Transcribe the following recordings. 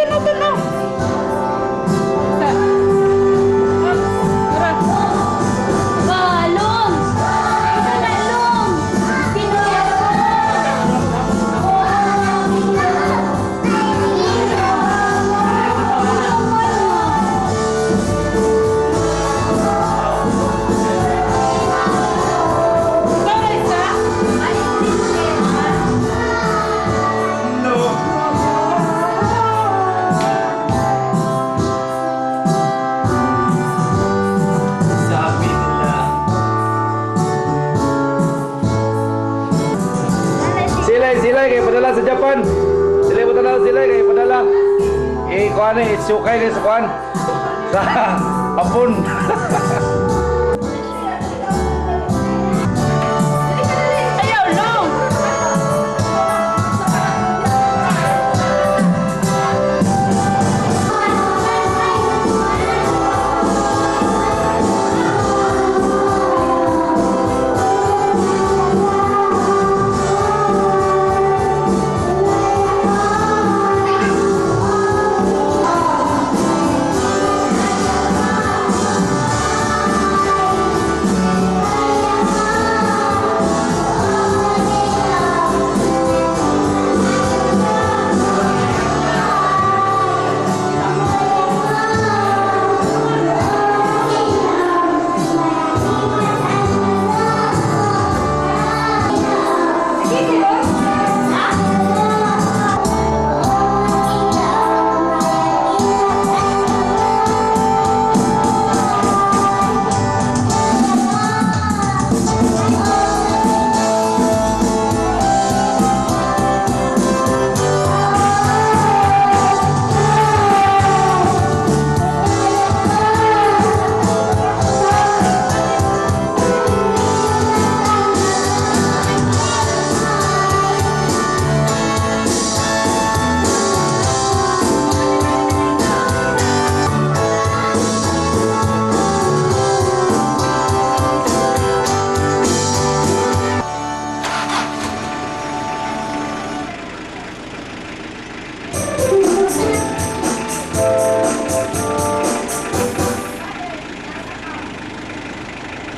Tanaw, tanaw. Ta. Ah, tara. Balong! Ito na long! Pinoy ako! Ikaw, Raisa? Sabi nila. Silay, silay, kay padala sa Japan. Silay padala, silay, kay padala. Eh, kuan eh, sukay kay sa kuan. Sa Hapon. Ayaw, long!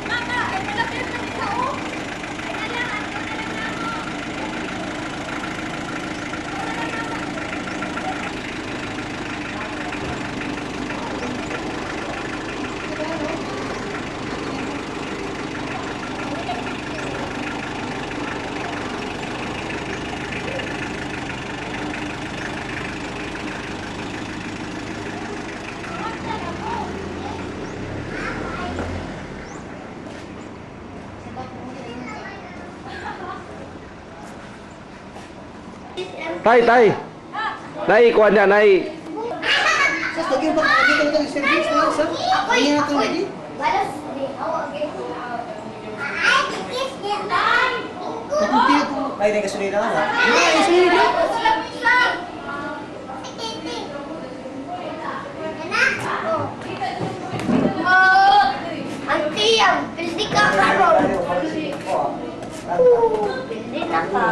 Mama, ay malapit na kita oh. Ay na lang, ako na lang namo. Tay, tay. Nay, kuan niya, nay. Sa lagi ba lagi ka lang service na sa? Ako'y, Ay na ako'y. lagi. Balas, di, awa, okay. Ay, kikis niya. Ay, Kakunti ako. Ay, di gasolina na. Ay, sige na. Auntie, ang pildi ka karon. Pildi na ka.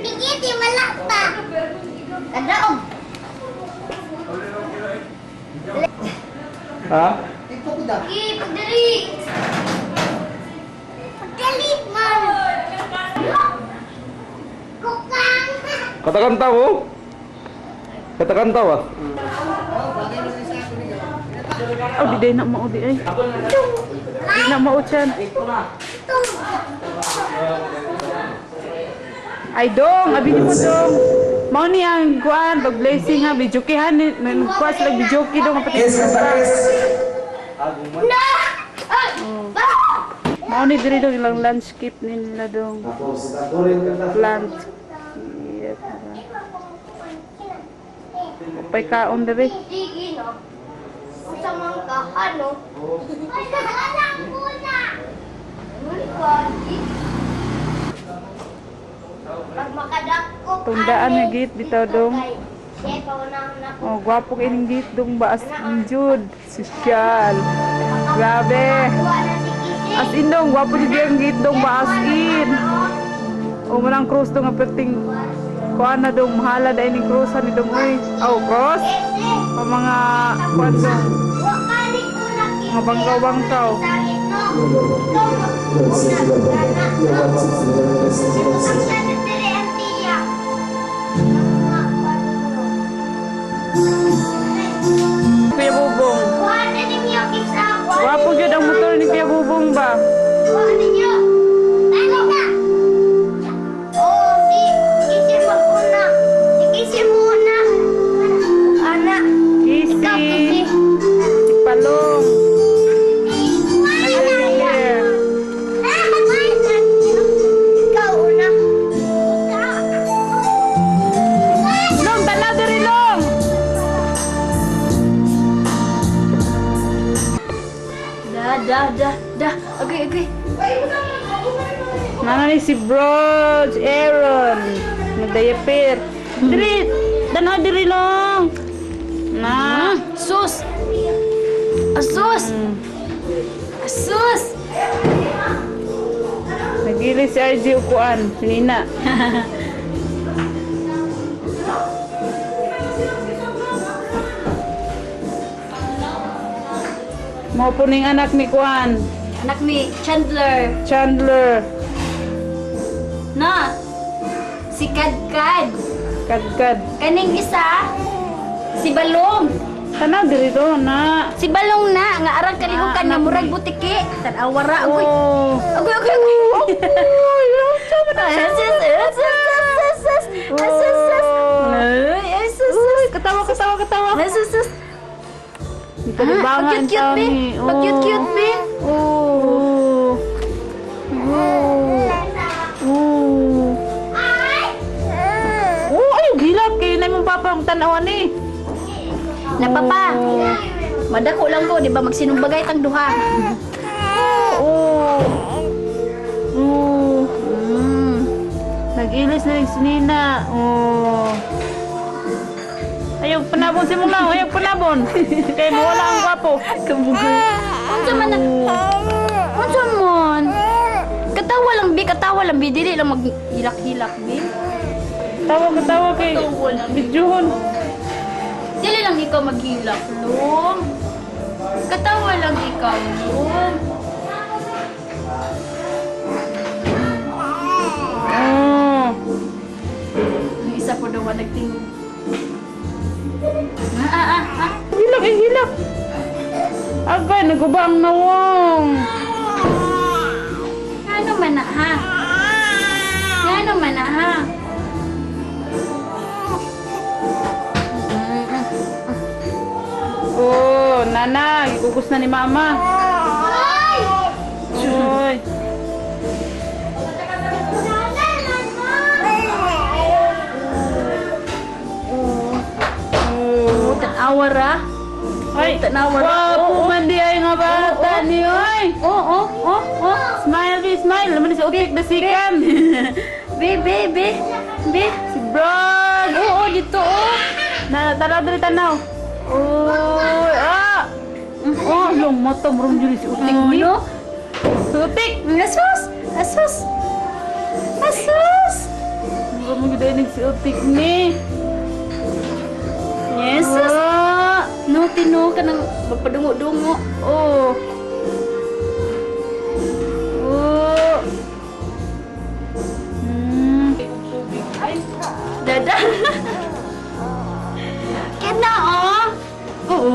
Pigiti, wala pa. Kadaog. Ha? Ito ko da. Sige, pagdali. Pagdali, man. Kukang. Katakanta mo? Katakanta ba? Oh, di day na mao di ay. Di na mao chan. Ay dong, abi ni mo dong. Mao ni ang kuan pag blessing ha, bijukihan ni kuan sila bijuki dong kapatid. Na! Ay! Ba! Mao ni diri dong ilang landscape nila dong. Plant. Yep. Upay kaon diri. Sige, no? Unsa man ka, ano? Ay, alam ko na! Pag makadako Tundaan nga gate bitaw dong. Siya, paunahon na ko. Oh, gwapo kay ning gate dong ba as in jud. Sosyal. Grabe. Kuha na si Kisi. As in dong, gwapo jud ang gate dong ba as in. O mo ang cross dong nga perting kuan na dong mahala dai ning cross ni dong oy. Aw, cross. Pa mga kuan dong. Mga bangkaw-bangkaw. Kuya Bubong. Wapo gyud ang motor ni Kuya Bubong ba? Kisi. Si Palong. Ayun, here. Ikaw una. Long, tanaw diri long. Da, da, da, da. Okay, okay. Nana ni si Broj Aaron. Nagdayapir. Diri, tanaw diri long. Na. Sus! Asus! Asus! Nagili si RG ukuan, si Nina. Mao po ning anak ni Kuan, Anak ni Chandler. Chandler, Na! Si Kadkad. Kadkad. Kaning isa, si Balong. Tanaw diri do na. Si Balong na, nga arang kalihukan Ah, nga murag butiki. Tan-awa ra, agoy. Oh. Agoy, agoy, agoy. Uy, unsa man na siya? Asus, asus, asus, asus, asus. Ay, asus, Uy, katawa, katawa, katawa. asus, asus. Kalibangan Ah, cute-cute, be. Pa-cute-cute, be. Oh. Oh. Oh. Oh, ay, gilap kay na imong papa ang tan-awan ni. Na papa. Madako lang ko, di ba? Magsinumbagay tang duha. Oo. Oo. Nag-ilis na rin si Nina. Oo. Ayaw panabon si mong lao. Ayaw panabon. Kaya mawala ang gwapo. Unsa man na? Unsa man? Katawa lang bi, katawa lang bi dili lang maghilak-hilak bi. Tawa ka tawa kay videohon. Dili lang ikaw maghilak, long. Katawa lang ikaw, long. Oo. Ang isa po daw nagtingog. Ah, ah, ah, ah. Hilak eh, hilak. Agay, naguba ang nawong. Ano man na ha? Ano man na ha? Oh, nana, gigugus na ni mama. Uy. Oh, tanawa ra. Ay, Tanawa ra. Wapo man di ay nga bata ni oy. Oh, oh. Smile, be smile. Naman si Utik na sikan. Be, be, be. Be. Si Brod. Oo, dito oh. Na, tanaw dali tanaw. Uy, ah. Oh, yung mata murong jud si Utik ni. Ano? Si Utik. Asus! Asus! Asus! Murong jud ay si Utik ni. Yes. Ah. No, tino ka nang mapadungo-dungo. Oh. Oh. Dada. Kena oh. Oo.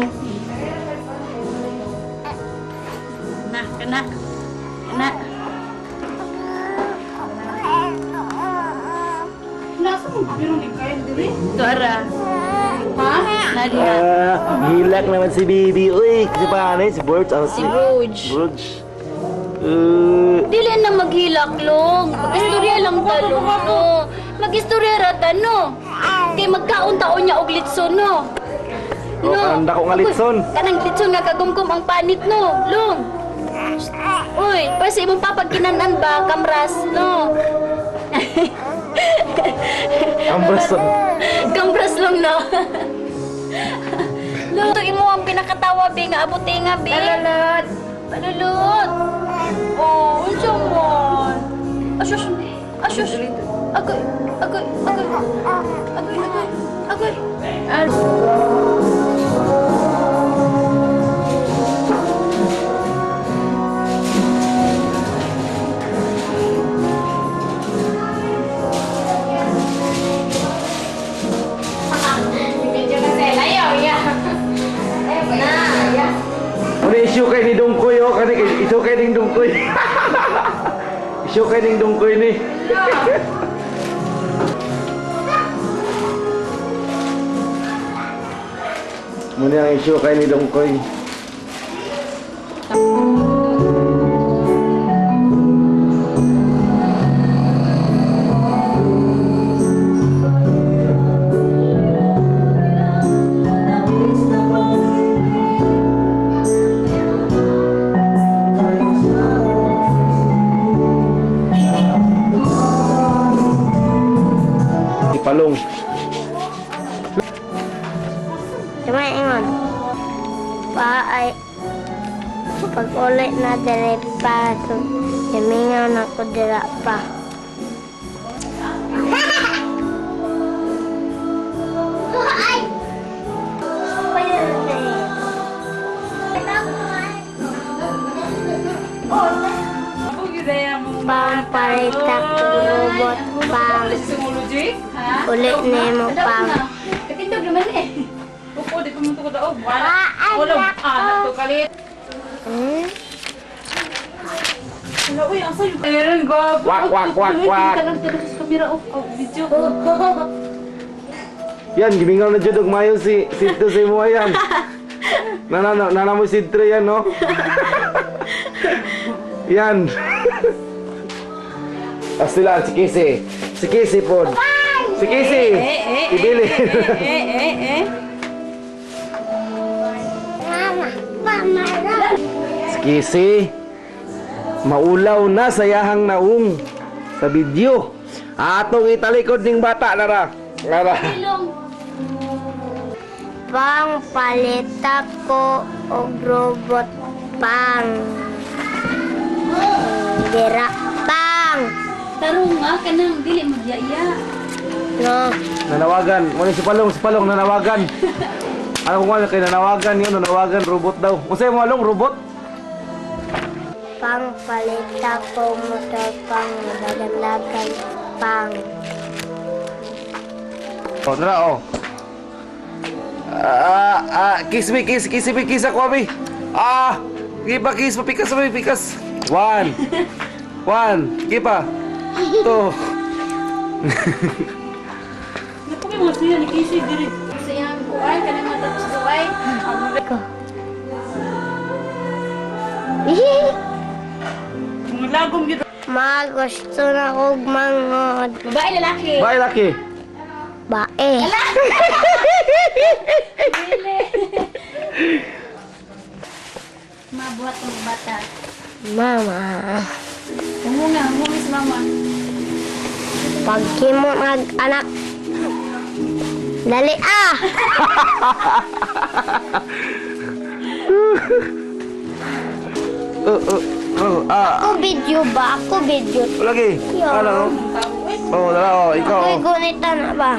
Na, kana. Kana. Nasa mo pero ni kain diri? Tuara. Ha? Nadia. Ah, hilak naman si baby. Uy, kasi paano yun? Si Burge. Oh, Si Burge. Burge. Dili na maghilak long. Mag-istorya lang talong no. Mag-istorya ra ta no. Kay magkaon taon niya og litson no. Oh, kanang dako nga litson. Uy, kanang litson nga kagumgum ang panit no. Long. Uy, pa sa imong papagkinan-an ba kamras no. Ang braso. Kamras lang no. Long, ito imo ang pinakatawa be nga abuti nga be. Palulot. Palulot. Oh, unsa man? Asus. Asus. Agoy, agoy, agoy. Agoy, agoy, agoy. Ah. Muna issue kay ni Dungkoy oh, kani kay issue kay ning Dungkoy. Issue kay ning Dungkoy ni. Muna ang issue kay ni Dungkoy. Si Palong. Tama ingon. Pa ay pag ulit na dere pa so yamingaw na ko dira pa. Ay! Pang palitak robot pang ulit nimo pang. Katindog naman eh. Upo, di pa mo ito daog. Wala. Wala. Ah, to kalit. Hmm? Wala, uy, ang sayo. Ayun, gwapo. Wak, wak, wak, wak. Talang talang sa kamera oh, oh, video. Yan, gimingaw na jud og mayo si Sidto sa imo yan. Nana nana mo si Tre yan no. Yan. Asila si Casey. Si Casey pod. Si Casey. Ibili. Eh, eh, eh. Mama, mama. Si Casey. Maulaw na sa yahang naung sa video. Atong italikod ning bata nara. Nara. Ilong. Pang palita ko og robot pang. Dira pang. Tarong nga kanang dili magyaya. No. Nanawagan. Wala si Palong nanawagan. Ano kung wala kay nanawagan yun, nanawagan robot daw. Unsay mo along robot? Pang palita ko motor pang dagan-dagan pang. Oh, tara, oh. Ah, ah, kiss me, kiss, kiss me, kiss ako, abi. Ah, sige pa, kiss, papikas, abi, pikas. One. One. Sige pa. Two. Naku, may mga siya ni Casey diri. Sa iyang kuay kanang mga tapos duay. Ko. Mga lagom yun. Ma, gusto na kog manghod. Babae lalaki. Bye, laki. Bae. Mabuhat ang bata. Mama. Humunga, humunga si mama. Pag kimo nag anak. Dali ah. Oh, ah. Ako video ba? Ako video. Lagi. Ano? Oh, tara, oh, ikaw, Ako'y oh. gunita na ba?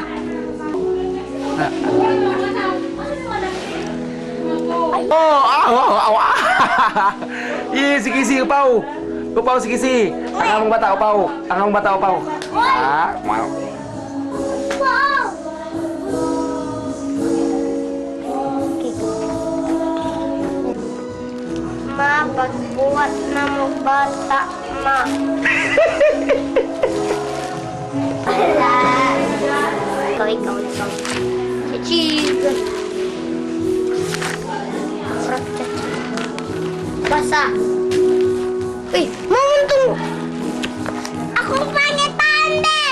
Oh, ah, oh, oh, ah. Yeah, si Kisi, upaw. Upaw si Kisi. Ang among bata, upaw. Ang among bata, upaw. Ah, wow. Wow! Ma, pagbuhat na mo bata, ma. Wala. Ikaw, ikaw, ikaw. Chichig. Basa. Uy, mamuntong. Ako pangitan, be!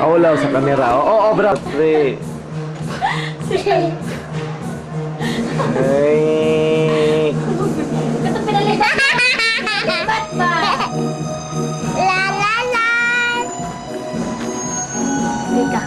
Awlaw sa kamera. Oo, oh, oh, bro. Three. Ay. Kato pinalibat. Libat ba? La la la. Dito.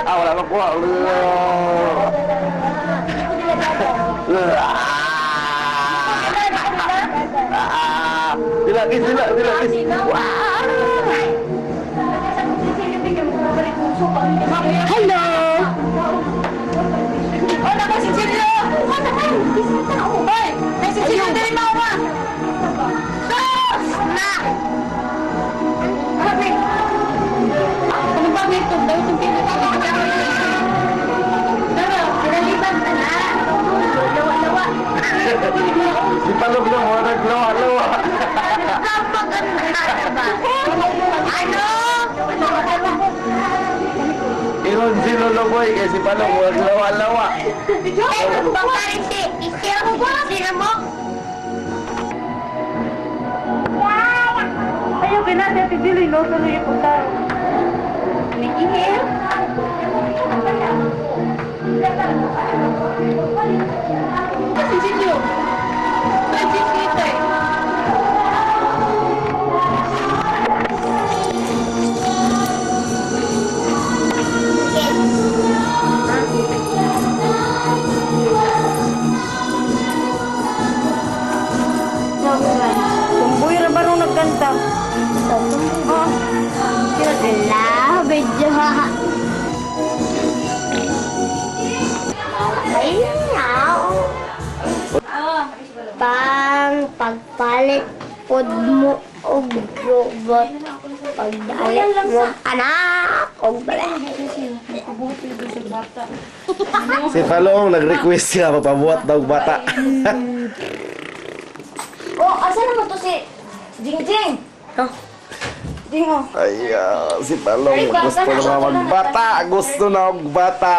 Ah, wala bang kuha. Ah, dilakis, dilak, dilakis. Wah. Hello! Oh, naka si Silvio! Hoy! May si Silvio dali mama! Dos! Na! Ano ba nito? Daw itong pinito. Dara, pinalitan ka na. Lawa-lawa. Si Palog na, wala naglawa, lawa. Ba? Ano? Ingon si Lolo Boy, kay si Palog, wala naglawa, lawa. Eh, baka si sino mo? Ayaw, kinasi Ate Jilly, no? Tuloy yung pagkaroon. Si Silvio! Francis Peter! Tumboy ra ba nung nagkanta? Oh. Ala, medyo. Ay, now. Pang pagpalit pod mo og robot pagdalit mo anak og balay. Si Palong, nag-request siya, papabuhat daw bata. Oh, asa naman to si Jingjing? Oh. Jing, oh. Ay, ah, si Palong, gusto na magbata, gusto na magbata.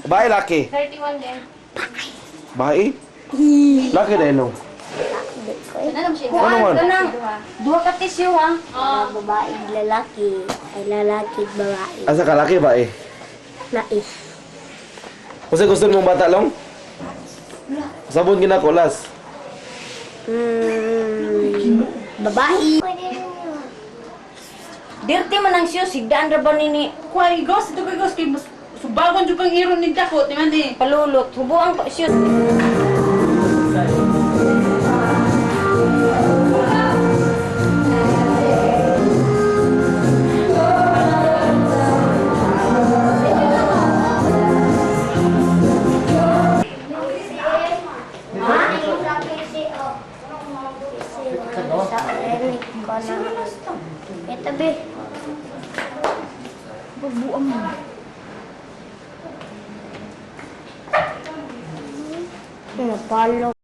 Bye, Lucky. 31 din. Bye? Lucky na ilong. Ano man? Kanang, duha ka tissue, ha? Mga babae lalaki ay lalaki babae. Asa ka, Lucky ba eh? Nais. Kasi gusto mong bata, Long? Sabon ginakulas. Babae. Dirty man ang shoes, higdaan ra ba nini? Kuha, igos, ito ko igos, kay mas subagon jud kang iron ni Dako, di man eh. Palulot, hubuan ko shoes. Ito, be. Bubuang mo. Napalo.